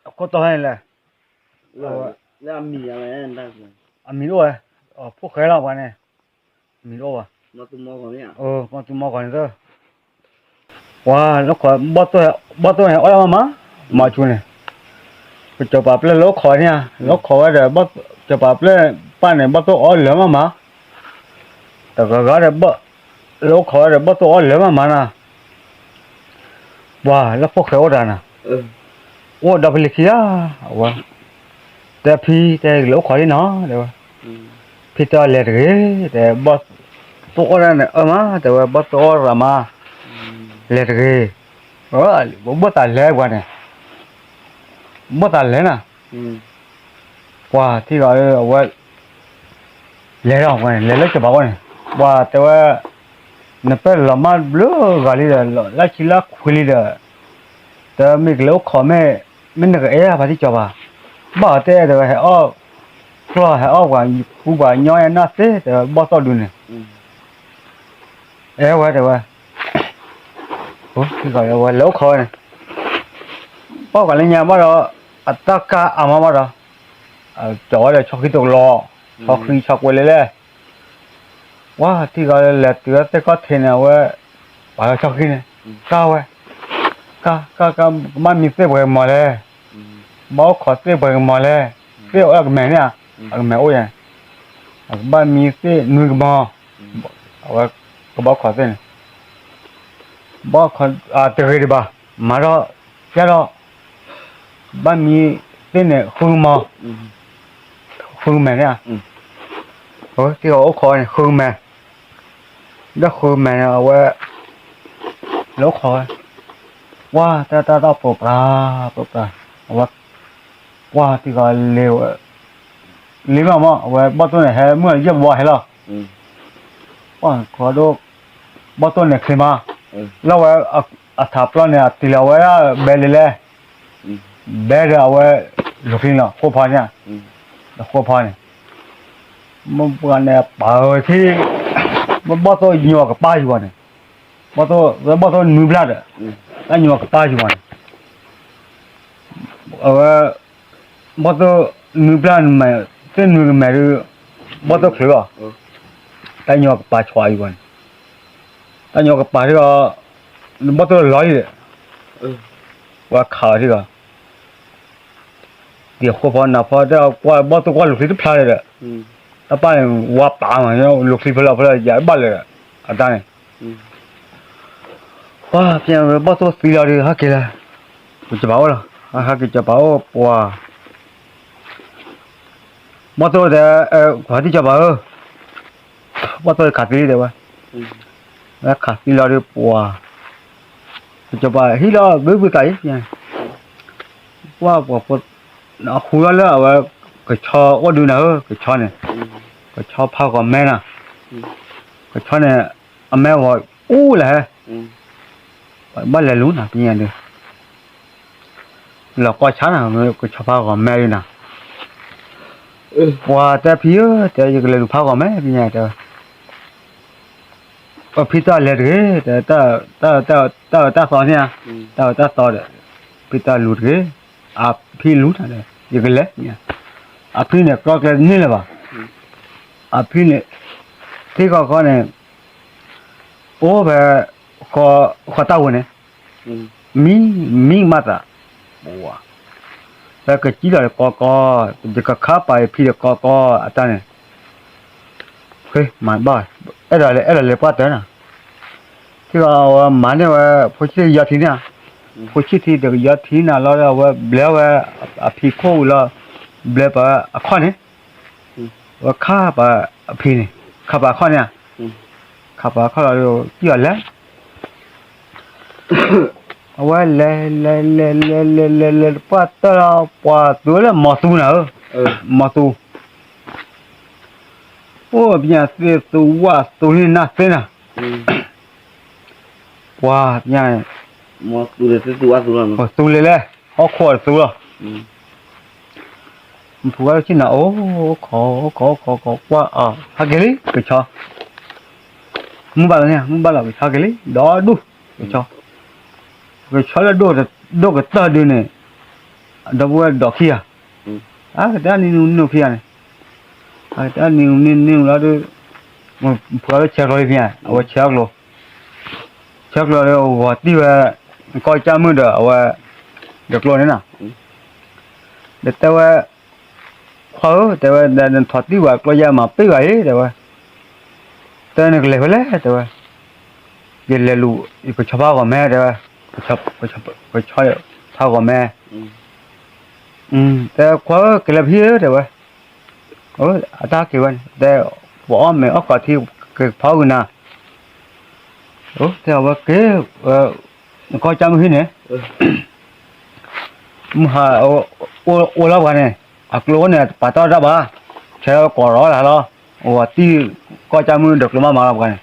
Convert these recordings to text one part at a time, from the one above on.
ခိၣ်တီဟဲန့ၣ်လဲၣ်, အမံၤတအိၣ်ဝဲ, ဖိၣ်ဃဲလီၤပှၤန့ၣ်, အမံၤတအိၣ်ဘၣ်, မီၢ်သူမီၢ်ဂီၤန့ၣ်သၢ, ပှၤလၢခိး, ဘီၣ်သိၣ်န့ၣ်အီၣ်ဒၣ်မးမး, မၤဆူန့ၣ်, ပစီၤပၤပျဲၢ်လၢအိၣ်ခိးန့ၣ်ဧါ, လၢအိၣ်ခိးဝဲဒီး, စီၤပၤပျဲၢ်ပၢ်န့ၣ် ဘီၣ်သိၣ်အီၣ်လၢာ်မးမး, တဂၤဂၤဒီး, လၢအိၣ်ခိးဝဲဒီး ဘီၣ်သိၣ်အီၣ်လၢာ်မးမးနၤ, ပှၤလၢဖိၣ်ဃဲအိၣ်တၢ်နၤ, အိၣ်ဒီဖံလံၤခံဂၤ, အဝဲ, တဲဖံတဲကလဲၤအိၣ်ခိးလံနီၤ တဲဝဲ, ဖံတဲအီၤလဲၤတဂ့ၤ, တဲ, ဘီၣ်သိၣ်အီၣ်ဒၣ်န့ၣ်အၢမး တဲဝဲ, ဘီၣ်သိၣ်အီၣ်ရၤမး, လဲၤတဂ့ၤ, ဘီၣ်သးလဲၤပှၤန့ၣ်, ဘီၣ်သးလဲၤနၤ, ပှၤထံၣ်ဂီၤအဝဲ လဲၤဒီးပှၤန့ၣ် လဲၤလၢစီၤပၤအိၣ်န့ၣ်, ပှၤတဲဝဲ, နပဲၢ်လီၤမၢ်ဘျုးဂၤလံဒီး လၢဆံလၢခွံလံဒီး, တမ့ၢ်ကလဲၤအိၣ်ခိးမ့ၢ်, မ့ၢ်နကအဲၣ်ဖါတံၢ်စီၤပၤ, ဘၣ်အီၤတဲတဲဝဲ ဟဲအီၣ်, ကျီၢ်ဟဲအီၣ်ပှၤ, ဃူပှၤညီယနၢ်သ့တဲဝဲ ဘီၣ်သိၣ်ဒုန့ၣ်, အဲၣ်ဝဲတဲဝဲ, ဝဲလဲၤအိၣ်ခိးဝဲန့ၣ်, ဘၣ်ကလၢညါဘၣ်ဒီး, အတၢ်ကၢ်အါမးဘၣ်ဒီး, ကၠီၤဝဲဒီးဆီဃံတကလီ, ဆီဃံဆီကွဲလဲၣ်လဲၣ်, ပှၤထံၣ်ဂီၤလၢလဲၤတုၤဝဲသ့ၣ်ခီၣ်ထံးန့ၣ် အဝဲ, ပှၤလၢဆီဃံန့ၣ်, ကၢ်ဝဲ, ကၢ်ကၢ်ကၢ် ကဘၣ်မံသ့ၣ်ပှဲၤကမီၤလဲၣ်, ဘၣ်အိၣ်ခိးသ့ၣ်ပှဲၤကမီၤလဲၣ်, သ့ၣ်အကမဲာ်န့ၣ်ဧါ, အကမဲာ်အိၣ်ယါ, အကဘၣ်မံသ့ၣ်နွံကမီၤ, အဝဲ, ကဘၣ်အိၣ်ခိးသ့ၣ်န့ၣ်, ဘၣ်အိၣ်ခိး, တဂ့ၤဒံးဘၣ်, မၤထီၣ်, ကဲထီၣ်, ဘၣ်မံသ့ၣ်န့ၣ်ဃုကမီၤ, ဃုကမဲာ်န့ၣ်ဧါ, ထံၣ်ဂီၤအိၣ်ခိးန့ၣ်ဃုကမဲာ်, ဒီးဃုကမဲာ်န့ၣ်အဝဲ, လဲၤအိၣ်ခိးဝဲ, ပှၤတၢ်တၢ်တၢ်ပိာ်ပြး, ပိာ်ပြး, အဝဲ, ပှၤထံၣ်ဂီၤလဲၤဝဲ, လံမးမး အဝဲဘီၣ်သိၣ်န့ၣ်ဟဲမုၢ်ယဲၢ်ဘီဟဲလီၤ, ပှၤခီဒိၣ်, ဘီၣ်သိၣ်န့ၣ်ချ့မး, လီၤဝဲ, အထးပျီန့ၣ် အတံၤလီၤဝဲဒၣ်ဘဲလံလဲၣ်, ဘဲဒီးအဝဲ, လူၤချံလီၤ ဃိဖီန့ၣ်, ဒီးဃိဖီန့ၣ်, မ့ၢ်ပှၤန့ၣ်ပာ်ဝဲထံၣ်, မ့ၢ်ဘီၣ်သိၣ်ညိၣ်အကပၢ်ယူၤဘၣ်န့ၣ်, ဘီၣ်သိၣ်, ဝဲဘီၣ်သိၣ်နွံဘျၣ်ဒီး, တၢ်ညိၣ်အကပၢ်ယူၤဘၣ်န့ၣ်, အဝဲ, ဘီၣ်သိၣ်နွံဘျၣ်မဲာ်, သ့ၣ်နွံကမဲာ်ဒုး, ဘီၣ်သိၣ်ချုးလီၤ, တၢ်ညိၣ်အကပၤဆှးအံၤဘၣ်န့ၣ်, တၢ်ညိၣ်အကပၤထံၣ်ဂီၤ, ဘီၣ်သိၣ်လီၤလံဒီး, ပှၤခးအီၤထံၣ်ဂီၤ, ဒ်ဃိဖီနၢ်ဖီတဲအီၤကွၢ်ဘီၣ်သိၣ်ကွၢ်လူၤချံတဖျါလံဒီး, တၢ်ပၢ်န့ၣ်ဝါပာ်မး, လူၤချံဖဲလီၤဖဲလီၤယၤဘၣ်လၢၤဒီး, အတၢ်န့ၣ် ပှၤဖဲဘီၣ်သိၣ်သံလီၤဒီး ဟဲက့ၤလၢ, ကစီၤပၤအိၣ်လီၤ, ဟဲက့ၤစီၤပၤအိၣ်ပှၤ, ဘီၣ်သိၣ်တဲ, ကွၢ်ထံၣ်စီၤပၤဧၢ, ဘီၣ်သိၣ်ခးသံလံတဲဝဲ, ဝဲခးသံလီၤဒီးပှၤ, ကစီၤပၤဟံၣ်လီၤဘုဘုသးအံၤ, ပှၤပှၤဖိ, ဃုလီၤလၢအဝဲ, ကဆီအိၣ်ဒုနၤဧၢ ကဆီန့ၣ်, ကဆီဖးဂီၤမဲနၤ, ကဆီန့ၣ်, အမဲဂီၤအိၣ်လၢဟဲ, ဘၣ်လဲၤလူၤနၤပညါဒီး လီၤကီၢ်ဆါနၤ ကဆီဖးဂီၤမဲဒုနၤ, ပှၤတဲဖံဧၢ တဲယကလဲၤလူၤဖးဂီၤမဲပညါတဲဝဲ, အဖံတၢ်လဲၤတဂ့ၤ, တၢ်အၢတၢ်သီန့ၣ်ဧါ, တၢ်အၢတၢ်သီဒီး, ဖံတၢ်လူၤတဂ့ၤ, အဖံလူၤနၤဒီး ယကလဲၤ, အဖံန့ၣ်ကျီကျဲတန့ၢ်လၢၤဘၣ်, အဖံန့ၣ်, ထံကီၢ်ဃီန့ၣ်, အိၣ်ဖဲ, ဃီတၢ်ဝဲန့ၣ်, မံ, မံမးသး, ဖဲကစံၣ်လီၤဒီးကီကီ, ယကခါပာ်ယဖံဒီးကီကီအတၢ်န့ၣ်, မၤဘၣ်, အဲၣ်ဒိးလဲၤ အဲၣ်ဒိးလဲၤပှၢ်တၢၢ်နၤ, ထံကီၢ်ဝဲမၤန့ၢ်ဝဲ, ဖိဆံၣ်ယီထံန့ၣ်, ဖိဆံၣ်ထံဒီးကယီထံနၤလီၤဒီး အဝဲဘျဲဝဲ, အဖံခိၣ်ဝံၤလီၤ, ဘျဲပှၤအခီၣ်န့ၣ်, ဝဲခါပာ်အဖံန့ၣ်, ခါပာ်အခီၣ်န့ၣ်, ခါပာ်အခီၣ်လီၤဒီး စံၣ်အီၤလဲၤ အဝဲလဲၤ လဲၤ လဲၤ လဲၤ လဲၤ လဲၤ လဲၤပှၢ်တၢၢ်လီၤ ပှၤသူလၢမီၤသူနၤဧၢ, မီၤသူ, အိၣ်ပညါသ့သူဝၣ်သူန့ၣ်နၢ်သ့နၤ, ပှၤပညါ, သူလဲၤလဲၣ်, ဟီၣ်ခိၣ်အသူလီၤ, ဖုဝဲဆ့ၣ်နၤ အိၣ်ခိး အိၣ်ခိး အိၣ်ခိး အိၣ်ခိးကွၢ်အီၤ ဟဲက့ၤလံ ကဆီ, မုၢ်ဘၣ်လီၤန့ၣ် မုၢ်ဘၣ်လီၤ ကဆီက့ၤလံ ဒီဒူၣ်, ကဆီ, ကဆီလၢ ဒိၣ်ကတၢၢ်ဒုန့ၣ်, ဒီပုၢ်ဝဲၢ်ဒီးခံဂၤ, အကတဲနံၤနံၤခံဂၤန့ၣ်, အကတဲနံၤနံၤနံၤလီၤဒီး, ဖုးအီၤလၢဆဲးကျိးလံဖဲညါ အဝဲဆဲးအီၤကျိး, ဆဲးကျိးဒီးဂီၤတံၢ်ဝဲ, ကီၢ်ကၠၢ်မုၣ်ဒီးအဝဲ, ဒီးကျိန့ၣ်နီၤ, ဒီးတဲဝဲ, ခွါဧၢ တဲဝဲ, နထီၣ်တံၢ်ဝဲကျိယဲမၤပ့ၢ်ဘၣ်အံၤ တဲဝဲ, တဲနကလဲၤဖဲလဲၣ် တဲဝဲ, ယလဲၤလူၤ, ယကဆီဖးဂီၤမဲ တဲဝဲ, ကဆီဖးဂီၤမဲ, တဲခွါဧၢ ကလဲၤဖဲလဲၣ် တဲဝဲ, အတၢ်က့ၤဝဲန့ၣ် တဲ, ပှၤအီၣ်မ့ၤအီၣ်ကီးထံ ကဖီဂုာ်နၤ, တဲအဝဲက့ၤ, နကီၢ်ကၠၢ်မုၣ်ဟံၣ်န့ၣ် မုၢ်ဟါ, အိၣ်လီၤပှၤန့ၣ်, အကျိန့ၣ် ပာ်တ့ၢ်တၢ်ဘၣ်, ဆဲးလီၤကိးရီလၢ်လီၤ, အိၣ်တံၢ်, ကီၢ်ကၠၢ်မုၣ်ဒီးကျိမးမၤလီၤပှၤန့ၣ်,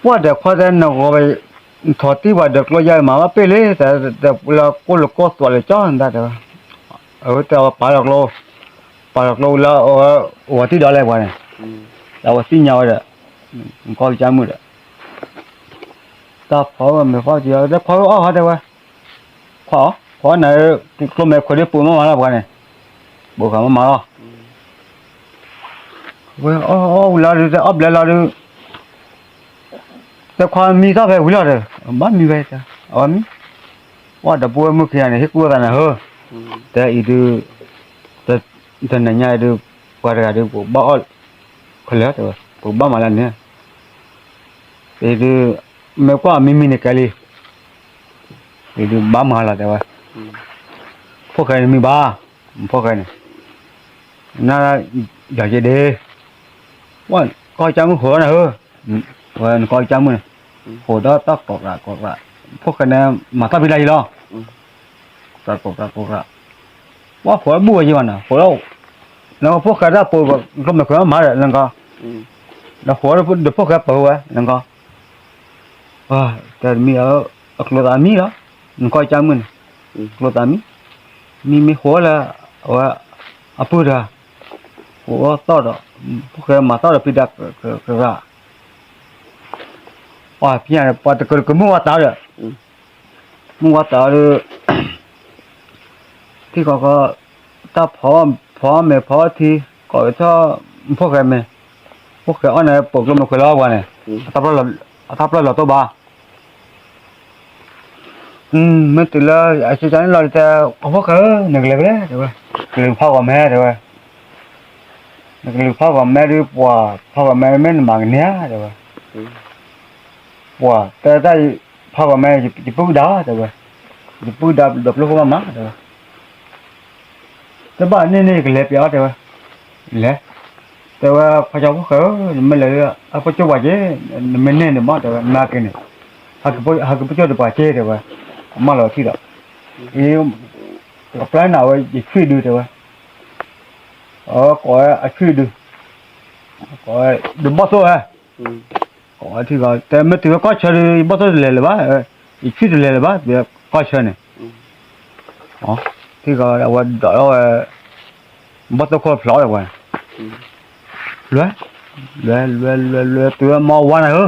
ပှၤဒီးခွါတဲနဂီၤ, နထီၣ်တံၢ်ပှၤဒီးကျိယဲမၤဘၣ်ပ့ၢ်လံ, တဲလၢကိၢ်လၢကိၢ်သွးလၢကၠီၣ်နတၢ်တဲဝဲ, အဝဲတဲအဝဲပာ်လီၤကျိ, ပာ်လီၤကျိလၢ, အိၣ်တံၢ်ဒီးလဲၤပှၤန့ၣ်, အဝဲသ့ၣ်ညါဝဲဒီး, နကီၢ်ကၠၢ်မုၣ်ဒီး တၢ်ဖီမ့ၤဖီက့ၤအီၤ တဲခွါဧၢအီၣ်ဟီတဲဝဲ, ခွါအီၣ်, ခွါအီၣ်နၤ, ကျိမဲာ်ခွဲးဒ်ပူၤမးမၤလီၤပှၤန့ၣ်, ပူၤဃာ်မးမၤလီၤ, ဝဲအီၣ်အီၣ်ဝံၤလီၤဒုး တဲအီၣ်ဘျဲလီၤဒုး, တဲခွါမံတၢ်ဖဲဝံၤလီၤဒီး, ဘၣ်မံဝဲ, အဝဲမံ, ပှၤဒီပုၢ်ဝဲၢ်မုၣ်ခံဂၤန့ၣ် ဟ့ၣ်ကူၣ်သးနၤဧၢ, တဲအံၤဒုး, တနံၤညါအံၤဒုး, ပှၤတဂၤဒုး ပဘၣ်အီၣ်, ခဲလၢာ်တဲဝဲ, ပဘၣ်မၤလၢန့ၣ် အံၤဒုး, မ့ၢ်ကွၢ်မံမံန့ၣ်ကဲလံ, အံၤဒုးဘၣ်မၤလီၤတဲဝဲ, ဖိၣ်ဃဲန့ၣ်မံဘၣ်, ဖိၣ်ဃဲန့ၣ်, န, ယီၤယ့ဒ့, ဝဲ, ကီၢ်ကၠၢ်မုၣ်ဃိးလီၤနၤဧၢ, ဝဲနကီၢ်ကၠၢ်မုၣ်န့ၣ်, ဃိးဒီးတၢ်ကိးကရးကိးကရး, ဖိၣ်ဃဲန့ၣ်, မၤတၢ်ဖံးတၢ်ယံၤလီၤ, ကိးကရးကိးကရးကိးကရး, ဝဲဃိးဒီးဘူၣ်ဝဲယံၤဘၣ်နၤ ဃိးဒီး, နကဖိၣ်ဃဲတၢ်ပူၤ, ကျိမဲာ်ခွဲးမးမၤဒီးနကီၢ်, ဒီးဃိးဒီးဖိၣ်ဃဲပၢၤဝဲနကီၢ် တဲတမံၤ, အကျိၤသးမံလီၤ, နကီၢ်ကၠၢ်မုၣ်န့ၣ်, ကျိၤသးမံ, မံမ့ၢ်ဃိးလၢ, အဝဲ, အပုၢ်တဂၤ, ဃိးသီၣ်ဒီး, ဖိၣ်ဃဲမၤသီၣ်ဒီးဖံးတၢ်ကရး, ပှၤဖံးညါန့ၣ် ပှၤတကမုၢ်ဝါတးဒီး, မုၢ်ဝါတးဒီး, ထံကီၢ်ကီၢ်, တၢ်ဖီ, ဖီမဲာ်ဖီထံ, ကိးထီၣ်, ဖိၣ်ဃဲမ့ၢ်, ဖိၣ်ဃဲအီၣ်န့ၣ် ပိာ်ကျိမဲာ်ခွဲးလီၤပှၤန့ၣ်, အတၢ်ပျၢ်လီၤတိၢ်ဘၣ်, မ့ၢ်တုၤလၢအကန့ၣ်လီၤတဲ, ဖိၣ်ဃဲဧၢ နကလဲၤဖဲလဲၣ် တဲဝဲ, ကလဲၤဖးဂီၤမဲ တဲဝဲ, နကလဲၤဖးဂီၤမဲဒုး ပှၤဖးဂီၤမဲမ့ၢ်နမၤကန့ၢ်ဧါ တဲဝဲ, ပှၤတဲတၢ်, ဖးဂီၤမဲ ယပုၢ်ကဒါ တဲဝဲ, ယပုၢ်ကဒါဒီးပျိၢ်ဖိဘၣ်မး တဲဝဲ တဘၣ်န့ၣ်န့ၣ် ယကလဲၤပျးအီၤ တဲဝဲ, လဲၤ, တဲဝဲ ဖးကၠီဖိၣ်ဃဲဧၢ နမ့ၢ်လဲၤလၢအဖိကၠိပှၤက့ၤ, နမ့ၢ်န့ၢ်န့ၣ်မး တဲဝဲ မၤက့ၤန့ၣ်, ဟဲက့ၤဖိကၠိဒီးပှၤက့ၤ တဲဝဲ, အမၢလီၤထံဒီး, အံၤ, ကပျဲနၤဝဲယဆွံၣ်ဒု တဲဝဲ, ကိးဝဲအဆွံၣ်ဒု, ကိးဝဲ, ဒုးဘီၣ်သိၣ်ဝဲ ထံဂီၤ တဲမ့ၢ်တုၤဝဲကီၢ်ဆၢဒီး ယဘီၣ်သိၣ်တလဲၤလၢၤဘၣ်, ယဆွံၣ်တလဲၤလၢၤဘၣ် ကီၢ်ဆၢန့ၣ်, ထံဂီၤအဝဲဒိးထီၣ်ဝဲ, ဘီၣ်သိၣ်ခိၣ်ဖျိးဝဲ, လွဲ, လွဲလွဲလွဲလွဲ တုၤဝဲမၤဝါနၤဧ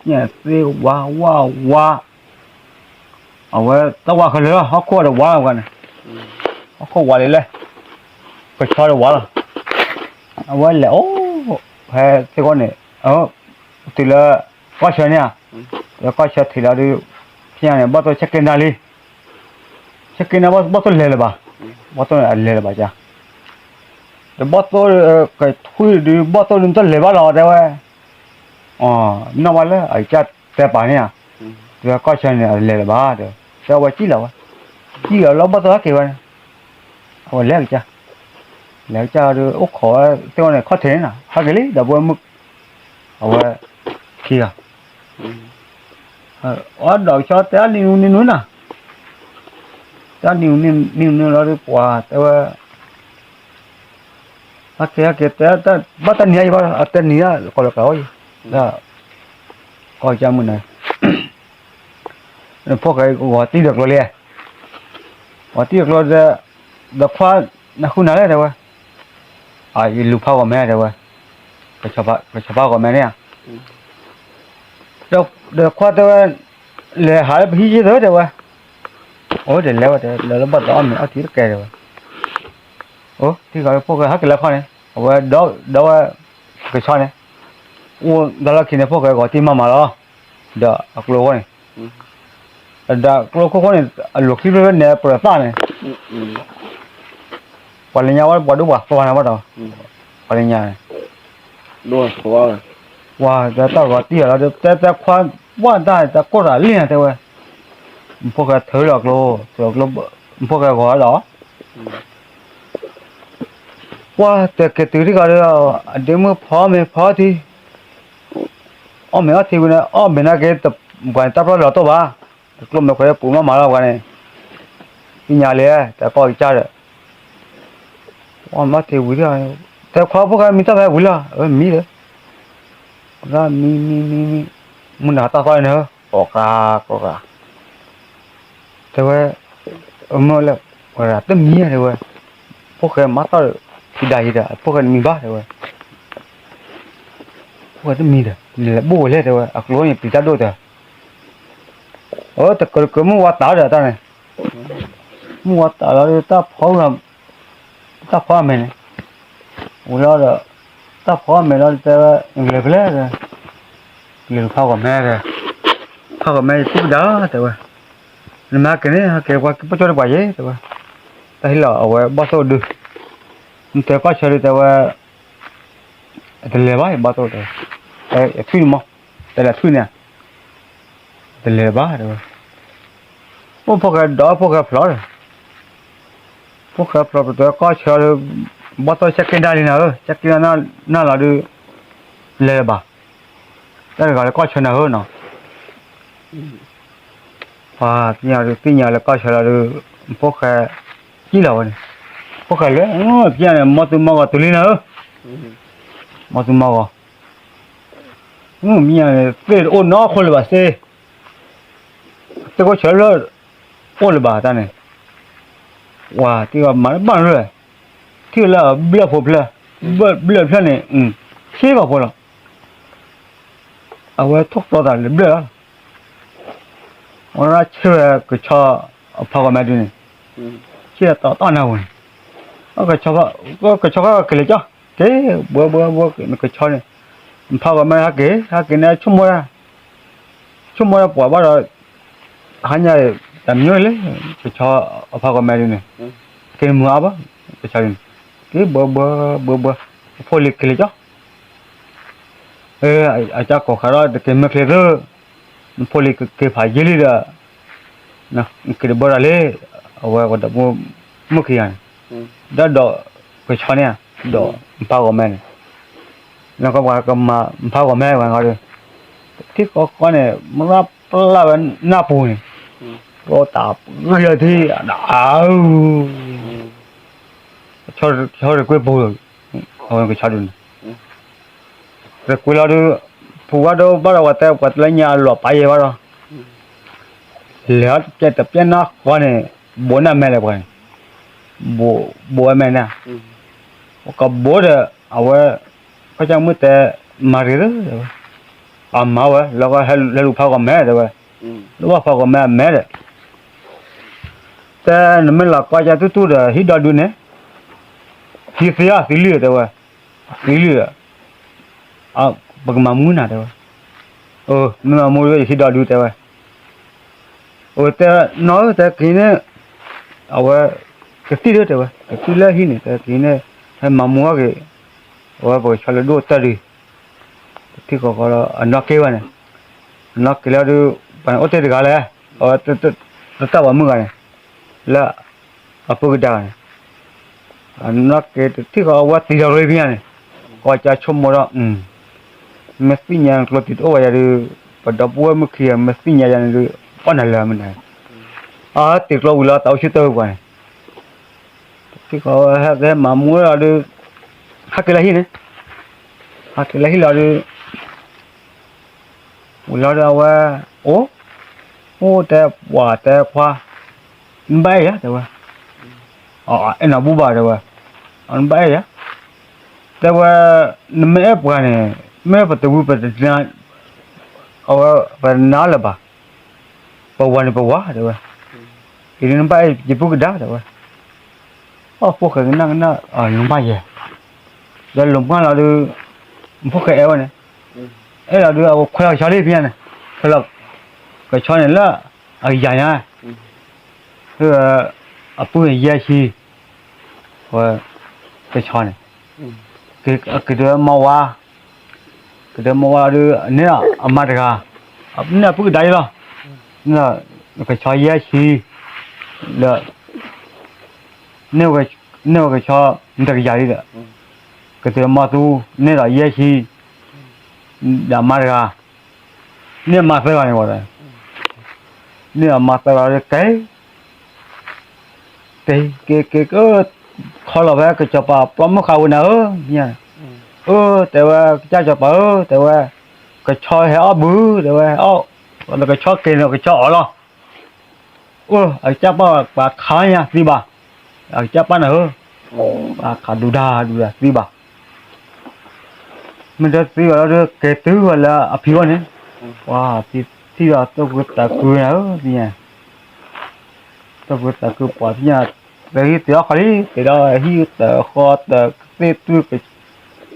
ၢ, သ့ဝါဝါဝါ အဝဲတၢ်ဝါခဲလၢာ်လီၤ ဟီၣ်ခိၣ်ဒီးဝါလီၤပှၤန့ၣ်, ဟီၣ်ခိၣ်ဝါလံလဲၣ်, ကဆီဒီးဝါလီၤ, အဝဲလဲၤအိၣ်, ဖဲသ့ၣ်ဂီၢ်န့ၣ်, တုၤလၢ, ကီၢ်ဆၢန့ၣ်ဧါ, လၢကီၢ်ဆၢထံးလီၤဒုး, ဖဲညါန့ၣ် ဘီၣ်သိၣ်ဆဲးက့ၤနၤလံ, ဆဲးက့ၤနၤဘီၣ်သိၣ်လဲၤလၢၤဘၣ်, ဘီၣ်သိၣ်န့ၣ်အလဲၤလၢၤဘၣ်က, ဒီးဘီၣ်သိၣ်, ကထွံၣ်ဒုး ဘီၣ်သိၣ်ဒုးတလဲၤဘၣ်လီၤ တဲဝဲ, နီၢ်ဝဲလၢအကစၢ်တဲပာ်န့ၣ်ဧါ, တုၤကီၢ်ဆၢန့ၣ် အလဲၤလၢၤဘၣ်ဒီး တဲဝဲကံၣ်လီၤဝဲ, ကံၣ်လီၤလၢဘီၣ်သိၣ်ဟဲက့ၤဝဲန့ၣ်, အဝဲလဲၤကစၢ်, လဲၤကစၢ်ဒီး အိၣ်ခိးဝဲသ့ၣ်ဝဲန့ၣ် ခီၣ်ထံးန့ၣ်နီၤ ဟဲက့ၤလံ ဒီပုၢ်ဝဲၢ်မုၣ်, အဝဲ, ခံဂၤ အီၣ်ဒီးကဆီတဲအါနံၤနံၤနံၤနၤ, တၢ်နံၤနံၤနံၤနံၤလီၤဒုးပှၤတဲဝဲ, ဟဲက့ၤဟဲက့ၤတဲ, ဘၣ်တၢ်နံၤအံၤဘၣ် အတဲနံၤအါ ကီးလီၤကးအီၤအံၤ, လၢ, ကီၢ်ကၠၢ်မုၢ်န့ၣ်, ဖိၣ်ဃဲဂီၤတံၢ်ဒီးကျိလံ, ဂီၤတံၢ်ဒီးကျိဒီး, ဒီးခွါ, နဃုနၤလဲၣ်တဲဝဲ, အယလူၤဖးဂီၤမဲတဲဝဲ, ကဆီဖးဂီၤမဲန့ၣ်ဧါ, ဒီးခွါတဲဝဲ, လဲၤဟးလၢပဟံၣ်ယ့ၢ်သၢတဲဝဲ, အိၣ်တလဲၤဝဲတဲ လၢလၢဘၣ်သးအီၣ်မ့ၤအီထံတကဲတဲဝဲ, အိၣ်ထံဃီဖိၣ်ဃဲဟဲက့ၤလၢခီန့ၣ် အဝဲဒီးဝဲ ကဆီန့ၣ်, အိၣ်တၢ်လီၢ်ခံန့ၣ် ဖိၣ်ဃဲဂီၤတံၢ်မးမးလီၤ, ဒီးအကျိအဃိန့ၣ်, ဒီးကျိခိၣ်ဃိန့ၣ် အလိၤခံဖျၢၣ်ဖျၢၣ်န့ၣ် ပရၢသၣ်န့ၣ် ပှၤလၢညါဝဲပှၤဒိၣ်ပှၤသီန့ၣ်ဘၣ်ဒီး, ပှၤလၢညါန့ၣ်, ပှၤတၢ်ဂီၤတံၢ်အီၤလီၤဒီး တဲတဲခွါ, ဝၣ်တၢ်တၢ်ကိၢ်တၢ်လံၢ်နၤတဲဝဲ, ဖိၣ်ဃဲထုးလီၤကျိ, ထုးလီၤကျိ, ဖိၣ်ဃဲဂီၤဒီး, ပှၤတဲက့ၤတုၤထံဂီၤဒီး, အဒ့မုၣ်ဖီမ့ၤဖီထံ, အီၣ်မ့ၤအီထံဝံၤန့ၣ် အီၣ်မ့ၤနာ်က့ၤ, ပှၤန့ၣ်တၢ်ပျီလီၤတိၢ်ဘၣ်, တကျိမ့ၢ်ခွဲးပူၤမးမးလီၤပှၤန့ၣ်, သ့ၣ်ညါလံ, တၢ်ကီၢ်ကစၢ်ဒီး အီၣ်မ့ၤအီထံဝံၤဒီး, တဲခွါဖိၣ်ဃဲမံတၢ်ဖဲဝံၤလီၤ, အဝဲမံဒီး, မံမံမံမံ, မုၢ်နၤတၢ်သီန့ၣ်, ကိးဂၤကိးဂၤ, တဲဝဲ, မ့ၢ်လၢ, ဝဲဒၣ်တမံၤတဲဝဲ, ဖိၣ်ဃဲမၤသီၣ်ဒီး, ဖံဒၣ်ယံၤဒီး ဖိၣ်ဃဲတမံၤဘၣ်တဲဝဲ, ဖိၣ်ဃဲတမံၤဒီး နလဲၤဘိၣ်ဝဲလဲၣ်တဲဝဲ အကျိန့ၣ်ပျံၤတၢ်ဒိၣ်တၢ်, အတကၢတကၢမုၢ်ဝါတးဒီးတၢ်န့ၣ်, မုၢ်ဝါတးလီၤဒီးတၢ်ဖီ, တၢ်ဖီအမဲာ်န့ၣ်, ဝံၤလီၤဒီး, တၢ်ဖီအမဲာ်လီၤတဲဝဲ, နကလဲၤဖဲလဲၣ်, လဲၤဖးဂီၤမဲဒီး, ဖးဂီၤမဲယကူပဒါတဲဝဲ, နမ့ၢ်ဟဲက့ၤန့ၣ် ဟဲက့ၤပှၤကပၢၢ်ကၠီတပှၤယဲတဲဝဲ, တၢ်ဟ့ၣ်လီၤအဝဲဘီၣ်သိၣ်ဒု, နတဲကီၢ်ဆၢဒုတဲဝဲ တလဲၤဘၣ် ယဘၣ်သိၣ်တဲ, ထွံၣ်နမီၢ်, တဲလၢထွံၣ်န့ၣ်, တလဲၤဘၣ်တဲဝဲ, အိၣ်ဖိၣ်ဃဲဒီးဖိၣ်ဃဲဖျိးဒီး, ဖိၣ်ဃဲဖျိးပတဲကီၢ်ဆၢဒီး, ဘီၣ်သိၣ်ဆဲးက့ၤဒၣ်လံနၤဧၢ, ဆဲးက့ၤဒၣ်နၤလီၤဒုး, လဲၤလၢၤဘၣ်, တၢ်တဂၤလၢကီၢ်ဆၢနၤဧၢနီၤ ပှၤသ့ၣ်ညါဒုးသ့ၣ်ညါလၢကီၢ်ဆၢလီၤဒုး, ဖိၣ်ဃဲ, ကံၣ်လီၤဝဲန့ၣ်, ဖိၣ်ဃဲလဲၤ, ပညါန့ၣ် မီၢ်သူမီၢ်ဂီၤတုၤလံနၤဧၢ, မီၢ်သူမီၢ်ဂီၤ, မ့ၢ်မံၤန့ၣ် သ့ၣ်တအိၣ်နီတခိၣ်လၢၤဘၣ်သ့, သ့ၣ်ခိၣ်ဆၢလၢ, အိၣ်လၢၤဘၣ်တၢ်န့ၣ်, ဝၤသ့ၣ်ဂီၤမၤတဘၣ်လၢ, ထံၣ်လၢအဘျၢၣ်ဖိဖျၢၣ်, ဘျၢၣ်ဖျၢၣ်န့ၣ်, ဆ့ကီၢ်ဖိလီၤ အဝဲထိၣ်သီသးလၢဘျၢၣ်လီၤ, ဝဲဒၣ်ဆ့ဝဲကဆီအဖးဂီၤမဲဒုန့ၣ်, ဆ့တီတီနၢ်ပူၤန့ၣ်, ကဆီ, ကဆီကက့ၤလၢကၠီ, က့ၤ, ဘှဲဘှဲဘှဲ, ကဆီန့ၣ်, ဖးဂီၤမဲဟဲက့ၤ, ဟဲက့ၤန့ၣ် ဆိကမိၣ်, ဆိကမိၣ်ပှၤဘၣ်ဒီး, ဟါညါ, တမံၤလၢ, ကဆီအဖးဂီၤမဲဒုန့ၣ်, က့ၤမုာ်အါဘၣ်, ကဆီဒုန့ၣ်, က့ၤ ဘှဲဘှဲဘှဲဘှဲ, ဖိလံၤက့ၤလၢကၠီ အကၢ်ကိးဃာ်ဒီးတက့ၤမ့ၢ်ချ့သၢ, နဖိလံၤကက့ၤဖးယံာ်လံဒီး, နက့ၤတဘၣ်ဒၣ်လံ, အဝဲပှၤဒီးမုၢ်ခံဂၤန့ၣ်, ဒီးဒီးကဆီန့ၣ်, ဒီးဖးဂီၤမဲန့ၣ်, နကပှၤကမၤဖးဂီၤမဲဝဲဒီး, ထံကီကီန့ၣ် မ့ၢ်ပျၢ်ဝဲနၢ်ပူၤန့ၣ်, ပတၢ်ဂ့ၢ်လၢထံ, အ, ဆီတကွ့ၢ်ပူၤ, အဝဲကဆီဒုန့ၣ် တကွ့ၢ်လီၤဒုး, ပူၤဘၣ်ဒီးဘၣ်ဒီးပှၤတဲပှၤတလၢညါအလီၤပာ်ယဲၢ်ဘၣ်ဒီး, လဲၤတပျဲနၢ်ဃီန့ၣ်, ဘိးနၢ်မဲလဲၣ်ပှၤန့ၣ်, ဘိးဝဲမဲန့ၣ်, ပကဘိးဒီး, အဝဲ, ကစၢ်မုၢ်တဲ, မၤရ့ၤသၢ, အမၤဝဲ လၢကဟဲလူၤဖးဂီၤမဲတဲဝဲ, လူၤဘၣ်ဖးဂီၤမဲအမဲဒီး တဲနမ့ၢ်လီၤကီၢ်ကၢ်တူၢ်တူၢ်ဒီး ဟံးဒီဒုန့ၣ်, ဟံးသ့အီၤသံလံတဲဝဲ, သံလံဒီး, ပကမၤမူနၤတဲဝဲ, မ့ၢ်မၤမူဒီး ယဟံးဒီဒုတဲဝဲ, တဲနီၢ်ဧၢတဲက့ၤန့ၣ်, အဝဲ, ကသံၣ်ဒုတဲဝဲ ကသံၣ်လၢဟံၣ်န့ၣ် တဲက့ၤန့ၣ်, ဟဲမၤမူအီၣ်က့ၤ, အဝဲပကဆီလၢဒိၣ်တၢ်ဒု, ထံၣ်ဃီဃီဒီးအနီၢ်က့ၤဝဲန့ၣ်, အနီၢ်က့ၤလၢဒု, ပှၤန့ၣ်အိၣ်တ့ၢ်တဂၤလဲၣ်, အဝဲ, တတၢ်ပှၤမုၣ်ဂၤန့ၣ်, လၢ, အပုၢ်ကဒါဂၤန့ၣ်, အနီၢ်က့ၤတထံၣ်ဃီအဝဲသံဒီးရ့ဖဲညါန့ၣ်, ကီၢ်ကၢ်ဆိကမိၣ်ဒီး, မ့ၢ်သ့ၣ်ညါကျိတံၤတအိၣ်ဝဲယၤဒု, ပဒီပုၢ်ဝဲၢ်မုၣ်ခံဂၤ မ့ၢ်သ့ၣ်ညါယၤန့ၣ်ဒု, အီၣ်နၤလၢမနုၤ, အတ့ၤကျိဝံၤလီၤသးအိၣ်ဆူၣ်တၢ်ပှၤန့ၣ်, ထံၣ်ဃီဟဲက့ၤမၤမူလီၤဒု, ဟဲက့ၤလၢဟံၣ်န့ၣ်, ဟဲက့ၤလၢဟံၣ်လီၤဒု ဝံၤလီၤဒီးအဝဲ, အိၣ်, အိၣ်တဲပှၤတဲခွါ, နဘၣ်အဲၣ်ယၤတဲဝဲ, အဲၣ်နၤဘူၣ်ဘၣ်တဲဝဲ, နဘၣ်အဲၣ်ယၤ, တဲဝဲ, နမ့ၢ်အဲၣ်ပှၤန့ၣ်, မ့ၢ်ပတဝံပတနါ, အဝဲ, ပတနါလၢၤဘၣ်, ပဝၤန့ၣ်ပဝၤတဲဝဲ, က့ၤဒုးနဘၣ်အဲၣ်ယပုၢ်ကဒါတဲဝဲ, အိၣ်ဖိၣ်ဃဲကနၣ်ကနၣ် နဘၣ်ယဲ, ဒီးလိာ်မုၢ်လီၤဒုး, ဖိၣ်ဃဲအဲၣ်ဝဲန့ၣ်, အဲၣ်လီၤဒုးအဝဲခွဲးလီၤကဆီလံဖဲညါန့ၣ်, ခွဲးလီၤကဆီန့ၣ်လၢအကယၤညါ, အပုၢ်န့ၣ်ယဲၢ်ဆံ, ဝဲ ကဆီန့ၣ်, က့ၤဒုးမီဝါ, က့ၤဒုးမီဝါလီၤဒုး န့ၢ်အမါတဂၤ, န့ၢ်အပုၢ်ကဒါအံၤလီၤ, န့ၢ်ကဆီယဲၢ်ဆံ, ဒီး န့ၢ်ဝဲကဆီ နတကယၤလံဒီး, က့ၤဒုးမီသူ န့ၢ်ဒီးယဲၢ်ဆံ, ဒီးအမါတဂၤ, န့ၢ်အမါသၢဂၤန့ၣ်ဝဲ, န့ၢ်အမါသၢဂၤလီၤဒုးက့ၤ က့ၤက့ၤက့ၤက့ၤ ခီလီၤဖဲကစီၤပၤပျီမုၢ်ဃာ်ဝဲနၤဧၢ, အၢ တဲဝဲ ကစၢ်စီၤပၤဧၢ တဲဝဲ, ကဆီဟဲအီၣ်ဘု တဲဝဲ, အီၣ် လၢကဆီက့ၤန့ၣ် ကဆီအီၣ်လီၤ, အၢ အကစၢ်ပၢ်ပှၤခးညါသံဘၣ်, အကစၢ်ပၢ်နၤဧၢ, ပှၤခးဒူဒၣ်ဒူဒၣ်သံဘၣ် မ့ၢ်တသံဘၣ်လီၤဒုး က့ၤတုၤဝဲလၢအဖံဝဲန့ၣ်, ပှၤထံၣ်ဒီး တိၢ်ဖုသးခုနၤဧၢ သ့ၣ်ညါ, တိၢ်ဖုသးခုပှၤသ့ၣ်ညါ, တဟံၣ်တ့ၢ်အီၣ်ခီလံ တ့ၢ်ဒီးဟံၣ်တၢ်ဃီတၢ်သ့ၣ်တူၢ်,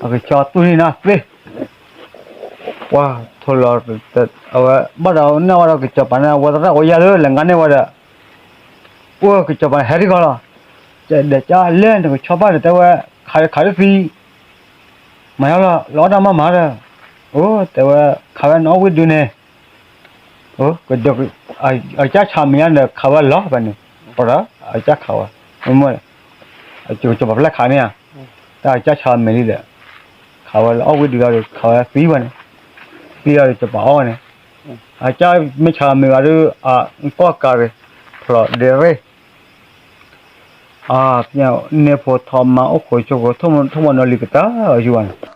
အကဆီတူၢ်န့ၢ်နၤသ့, ပှၤထိၣ်လီၤ, အဝဲဘၣ်ဒီးနၢ်ဝဲဒီးကစီၤပၤန့ၣ် အဝဲသရၣ်အိၣ်ယၢ်လၢလဲၤငါန့ၢ်ဝဲဒီး, အိၣ်ကစီၤပၤန့ၣ်ဟဲထံၣ်ကီးလီၤ, ဒီးကလဲၣ်နကဆီဘၣ်ဒီးတဲဝဲ, ခးဒီးခးဒီးသံ မၤယါလီၤ လီၤအီၣ်တၢ်မၤမၤဒီး, အိၣ် တဲဝဲ, ခးဝဲနအီၣ်ဝံၣ်ဒုန့ၣ်, ကစၢ်ဆၣ်မဲာ်ညါဒီးခးဝဲလီၤဖဲန့ၣ်, ပဒီးအကစၢ်ခးဝဲ, မ့ၢ်, ကစီၤပၤဖျဲၣ်ခးန့ၣ်ဧါ, တၢ်ကစၢ်ဆၣ်မဲာ်လံဒီး, ခးဝဲလီၤအီၣ်ဝံၣ်ဒုလီၤဒီး ခးဝဲသံဝဲန့ၣ်, သံလီၤဒီးစီၤပၤအီၣ်ဝဲန့ၣ်, အကစၢ်မ့ၢ်ဆၣ်မဲာ်ဘၣ်ဒီး, အကီၢ်ကၤရ့ၣ်, ဖျိးဒ့ရ့ၣ် န့ၢ်ဖိထီၣ်မါအိၣ်ခိးဆိခိး ထိၣ်မီၤနီၤလံၤကတၢၢ်အီၤယုၢ်ဘၣ်န့ၣ်,